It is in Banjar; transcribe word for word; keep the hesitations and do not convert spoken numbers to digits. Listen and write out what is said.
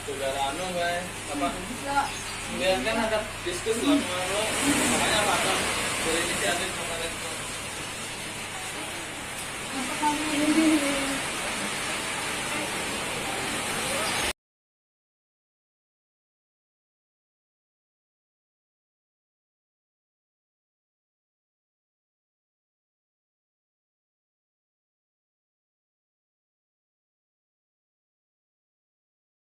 Saudara anu, guys, apa? Biarkan ada diskus lah kemarin lo. Makanya apa tuh? Berinisiatif sama respon. Apa kami ini?